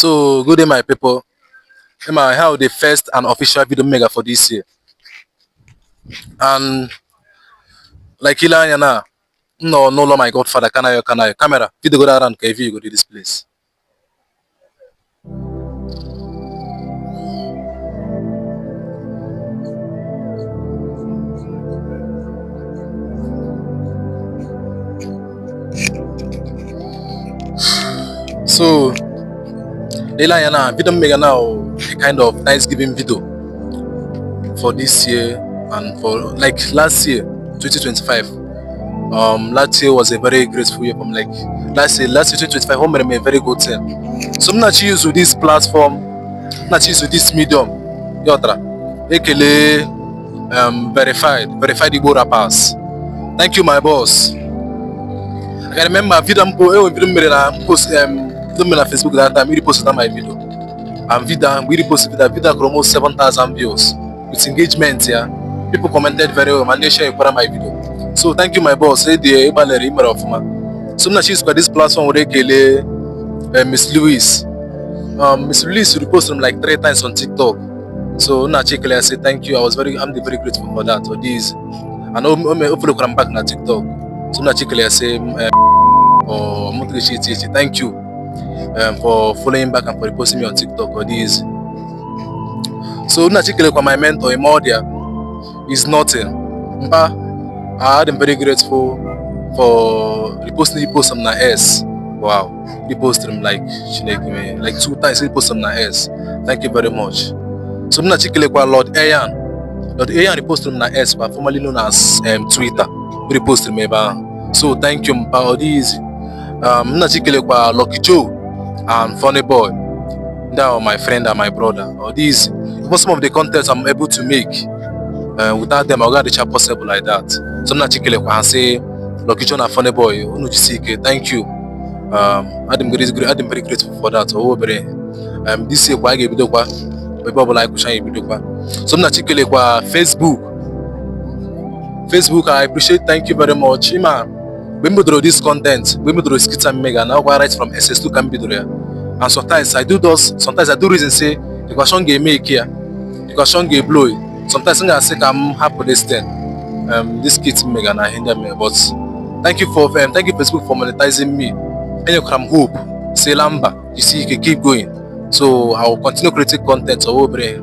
So good day, my people. Emma, how the first and official video mega for this year. And like ile anya na m nọ n'ụlọ my godfather Kanayo Kanayo camera video go around ka you go to this place. So ile anya na video mega now a kind of Thanksgiving video for this year and for like last year 2025. Last year was a very grateful year for me. Like last year 2025 o mere m a very good thing. So m na-achọ use this platform, m na-achọ use this medium yọtara ekele verified Igbo rappers. Thank you, my boss. I can remember video m po enwe video m mere na post, video m mere na Facebook that time. I repost my video and video mgbe i repost video kụrụ almost 7,000 views with engagement ya. People commented very well ma ndị share kwara my video. So thank you, my boss. Edi ịgbalịrị, imere ọfụma. So m na-achọ isikwa this platform were ekele Miss Louis. Miss Louis reposted m like three times on TikTok, so m na-achọ ekele ya, say thank you. I'm very grateful for that. For this and o follow m back na TikTok, so m na-achọ ekele ya, say for thank you for following back and for reposting me on TikTok for this. So m na-achọ ekelekwa my mentor Imodia is nothing mpa. I am very grateful for reposting. Repost m na S, wow, repost m like Chineke mee like two times, repost m na S. Thank you very much. So m na-achọ ekelekwa Lord Ayan. Lord Ayan repost m na S kwa, formerly known as Twitter, repost m ebe ahụ. So thank you, mpa. Ọ dị easy. M na-achọ ekelekwa Lucky Joe and Funny Boy. They are my friend and my brother. Ọ dị easy. Even some of the content I'm able to make, without them ọ gaghị possible like that. So m na-achọ ekelekwa ha, sị Lucky Joe na Funny Boy, unu jisi ike. Thank you. Adị m very grateful for that. Ọwụ obere this year kwa anyị ga-ebidokwa ebe ọbụla anyị kwụcha, anyị ebidokwa. So m na-achọ ekelekwa Facebook. Facebook, I appreciate, thank you very much. Ịma mgbe m bidoro this content, mgbe m bidoro skit m mega na ọkwa right from SS2 ka m bidoro ya, and sometimes I do those, sometimes I do reason say the question ga-eme eke ya, the question ga-eblow. Sometimes m ga-asị ka m hapụ this thing, this skit m mega na ihe ndị a mere. But thank you, Facebook, for monetizing me. Enyekwara m hope, sila mba, jisi ike, keep going. So I will continue creating content. Ọwụ obere.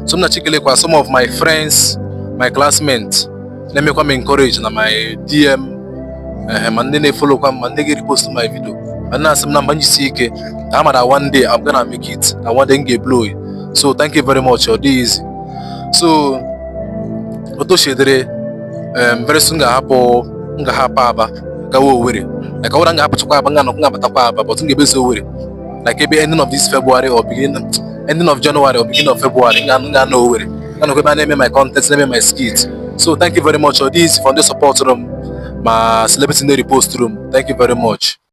So m na-achọ ekelekwa some of my friends, my classmates na-emekwa m encourage na my DM, ma ndị na-efollowkwa m, ma ndị ga-repost my video, ma ndị na-asị m na mba, njisi ike, na ama na one day I'm gonna make it, na one day m ga-eblow. So thank you very much. Ọ dị easy. So otu o si dịrị, very soon ga-ahapụ, m ga-ahapụ Aba gawa Owerri. Like ọbụla m ga-ahapụchakwa Aba, m ga-anọ, m ga-abatakwa Aba, but m ga-ebezi Owerri like ebe ending of this February or beginning, ending of January or beginning of February. M ga-anọ Owerri, ga-anọkwa ebe a na-eme my content, na-eme my skit. So thank you very much. Ọ dị easy for ndị support m, ma celebrity ndị repost m. Thank you very much.